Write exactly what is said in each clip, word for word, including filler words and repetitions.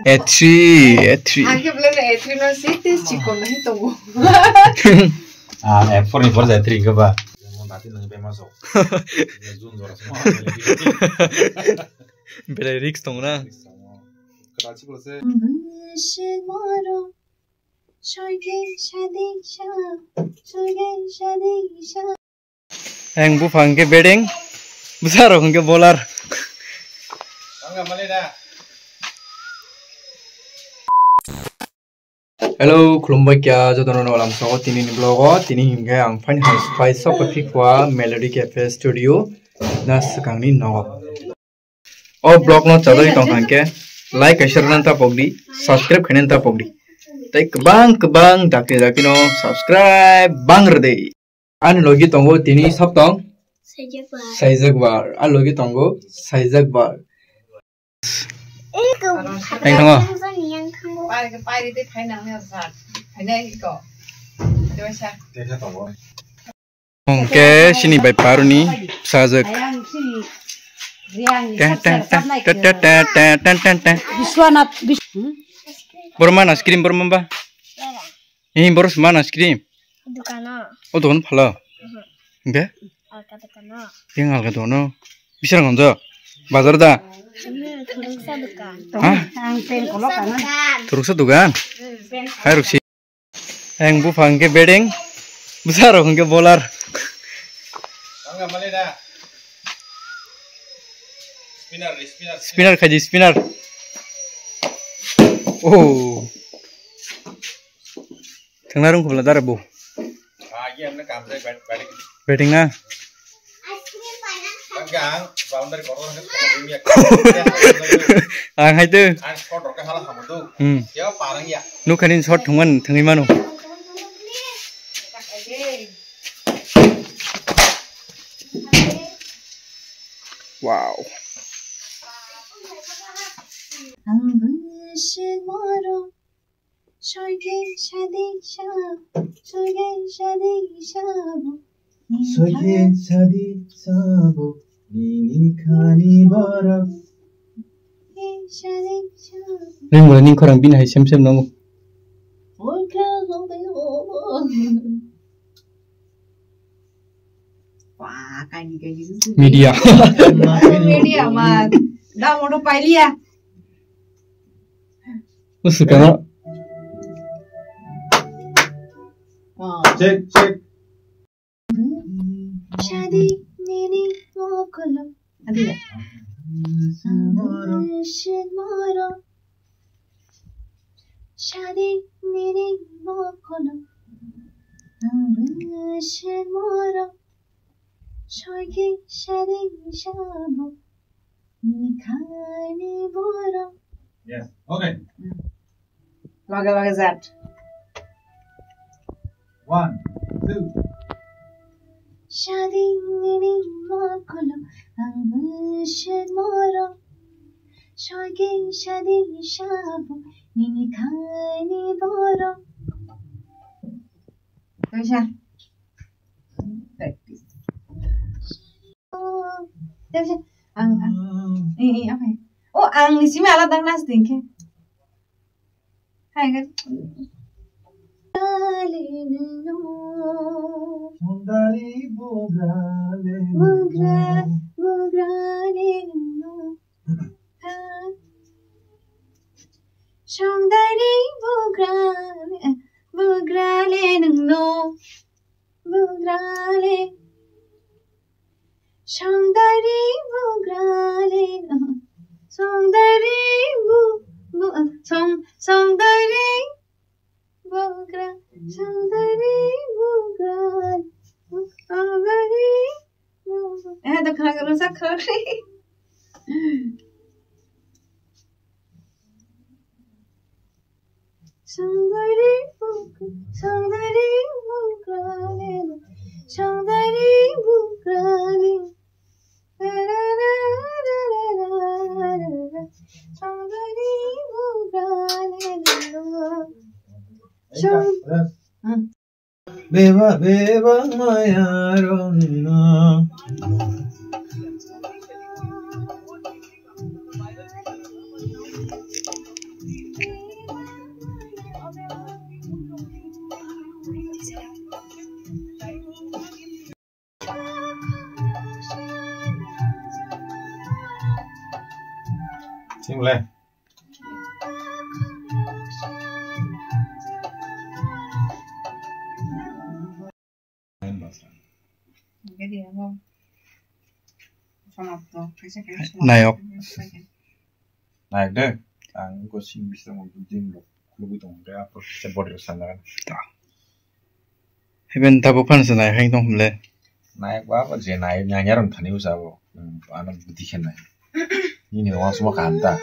A three, A three. Ang khe belai no A three no se tei chikon no hi tongo. Ah, A four ni pore A three hwnkhe ba. Mo dati nang bai ma sok. Jun jora sama. Belai risk tongo na. Kwtal chikon se. Bwswk moro, soike sadi sa, soike sadi sa. Ang buphang hwnkhe batting, bwsarok hwnkhe bowler. Hello, khulumbai kya jotono no lamsogo tini ni vlog o, tini hwnkhe ang phai hai phai sok phikwa Melody Cafe Studio na swkangni nogo. O vlog no chajagwi tong kha hwnkhe like kaisa rwna ta pokdi, subscribe khaina ta pokdi. Tei kwbang kwbang dakti dakti no subscribe bang rwdi. Ani logi tongo tini soptong Saijakbar. Saijakbar. Ani logi tongo Saijakbar. Thank you. Hwnkhe sini bai paruni bwsajwk. Ten, ten, ten, ten, ten, ten, ten, ten, ten. Biswanath Bis-, hmm? Borok mana ice cream borok mamba? Ini borok mana ice cream? Dukano. O dokan phala. Mhm. Hingke? Alka dukano. Yang alka dono. Bisar ngonjo. Bazar da. Hmm, thuruksa dukan. Ha? Ang pen kolok kana. Thuruksa dukan. Hmm, pen. Hai ruksi. Ang buphang hwnkhe batting, bwsarok hwnkhe bowler. Ang mali da. Spinner, spinner, spinner. Spinner khaidi, spinner. Oh. Thangna rung khobla dara bo. Ah, iya, amne kam jai bat-, batting. Batting na? Ang hai tu. Hmm. Nukhani shot thwngmani thwngwi mano. Wow. Ang bwswk moro. Soike sadi sa, soike sadi sabo. Soike sadi sabo, nini khani borok. Soike sadi sabo. Ring bo ning khorang bini hai sem sem nango. Oika lobe o. Wah, kaini kaini. Media. Media ma. Da modo pailia. Usu kama. Check, check. Shadi nini mokolo. Adi ya. Shimoro. Shadi nini mokolo. Shimoro. Shoiki shadi shabo. Nikhani boro. Yes. Okay. Hmm. Loge loge zat. One, two. Shadi nini mokolo ang bwswk moro. Shoiki shadi shabo nini khani boro. Kaisa. Practice. Ang, ang, eh, eh, apa ya? Oh, ang ni simi alat dang nas ding ke. Hai kan? Bugra, bugra le nungno. Songdari bugra, eh, bugra le nungno. Bugrale. Songdari bugrale. Songdari bu, bu, song, songdari bugra. Songdari bugrale. Songdari bugra. Eh, da khana karo sa khare. Sangdari buka, sangdari buka le, sangdari buka le. Sangdari buka le. Sang- Beba, beba, maya rongna. Sing le. Nayok. Nayok de. Ang ko sing bisa mo din lo. Lugu tong de apa se body sana. Heben tabuk phan se nai hai tong le. Nai ba ba je nai nya nya rong thani usa bo. Hmm, ano budi khen nai. Nini wa suma kaham ta.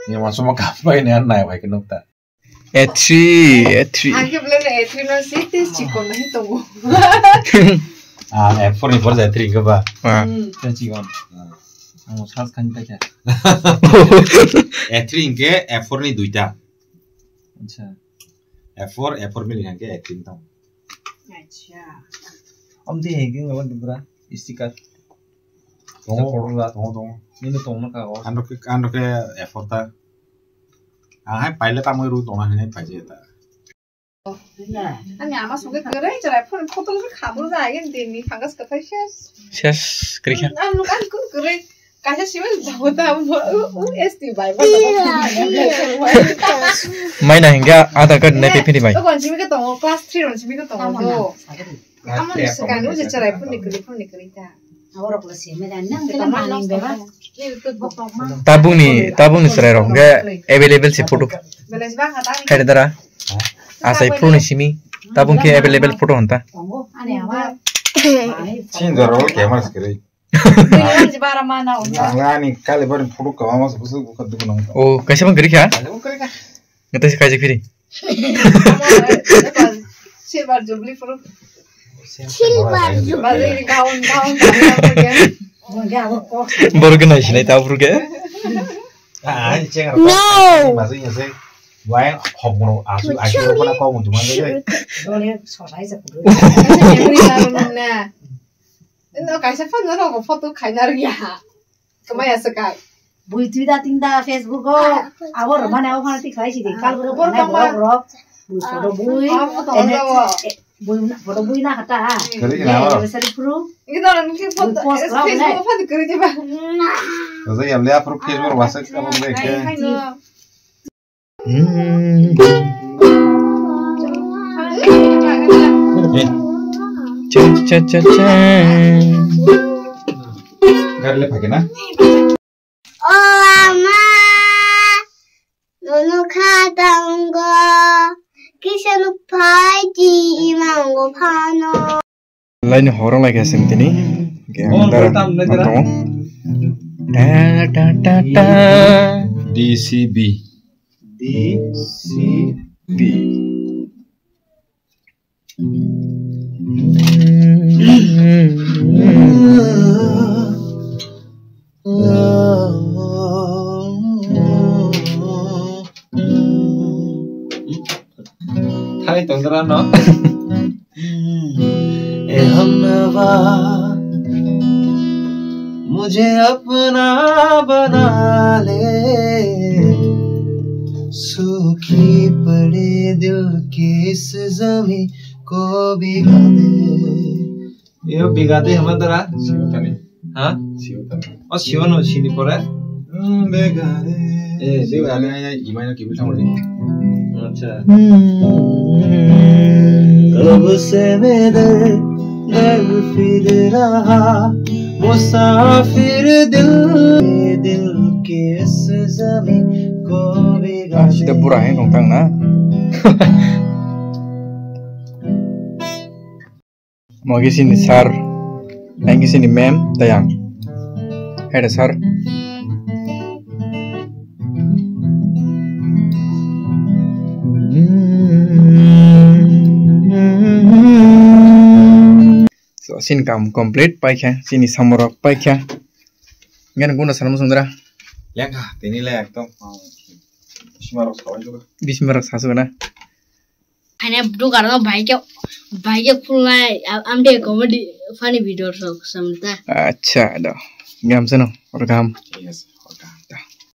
Nini wa suma kaham bai ne nai bai keno ta. A three, A three. Ang ke bele A three no si te chikon nahi tongo. Ah, A four ni por A three ke ba. Ah. Hmm. Te chikon. Ah. Ang sas khan ta kya. A three ke A four ni duita. Acha. A four, A four mili hangke A three tong. Acha. Amdi hangke ngawan dubra sticker. Tongo. Tongo, tongo, tongo. Nini tongna ka o. Ando ke, ando ke A four ta. Ang hai paile ta moi ru tongna hene paje ta. Ani ama suge kere chara phone photo ke khamul ja agen dini thangas ka thai ses. Ses, kri kha. Ang nuk ang kun kere. Kaisa simen jabo ta mo, u, u, S T bai, bai, bai. Mai na hingga Aadhaar card nai phiri bai. O gon simi ke tongo, class three ron simi ke tongo do. Amo ni sekan u je cherai phone ni kri, phone ni kri ta. Aborok le simi dan nang kela maning beba. Tabungni, tabungni cherai rok hingga available si photo. Belai ba kata. Khairi dara. Asai phone ni simi. Tabung ke available photo honta. Tongo, ani awa. Sin daro camera sekali. Ang ani kali bari photo kama mas busu buka dukun nang. Oh, kaisa bang gari kha? Kaisa bang gari kha? Ngata si kaisa phiri. Silver jubilee photo. Silver jubilee. Bari gaun, gaun, gaun, gaun. Borok ke nai sinai ta borok ke. Ah, ceng. No. Masih ya sih. Wai hok mono asu asu ko na ko mun juman de. Dole sosai sa kudu. Memory card nang na. No, kaisa phone no rogo photo khaina rwya. Kamaya swkang. Bui twi da tin da Facebook o. Abo rwmani abo phano ti khlai si di. Kal bro bor bor bor. Bui photo bui. Bui photo bui na kata. Kari kina abo. Anniversary photo. Ini no nungki photo. Post Facebook photo kari diba. Kaza ya le apro Facebook WhatsApp abo beke. Cha, cha, cha, cha. Gari le phage na? O ama, nono kha tango, kisa nuk phai di imango phano. Laini horong lai kha sing tini. Ke ang dara tam le dara. Tongo. Ta, ta, ta, ta. D C B. D C B. Thai tongdra no. ए हमनवा, मुझे अपना बना ले, सूखी पड़े दिल की इस ज़मीं को भिगा दे। Yo, भिगा दे हमारा। Siwtani. Ha? Siwtani. O, siwano sini pore? Hmm, भिगा दे। Eh, भिगा दे। Siwtani, imaino kibil thamodi. Acha. कब से मैं दर दर फिर रहा मुसाफिर दिल, दिल के इस ज़मीं को भिगा दे। Sida bura hai nong tang na. Mogi sini sir, mogi sini ma'am, tayang. Hede sir. So, sini kam complete, paikha, sini samorok paikha. Ngene guna sana musundra. Lengkha, tini le ekdom, ah, simarok sabai juga. Bisimarok sasugana. Hanya dukan no baik ya, baik ya kulai, am de comedy funny video sok samta. Acha do, ngam seno, rekam.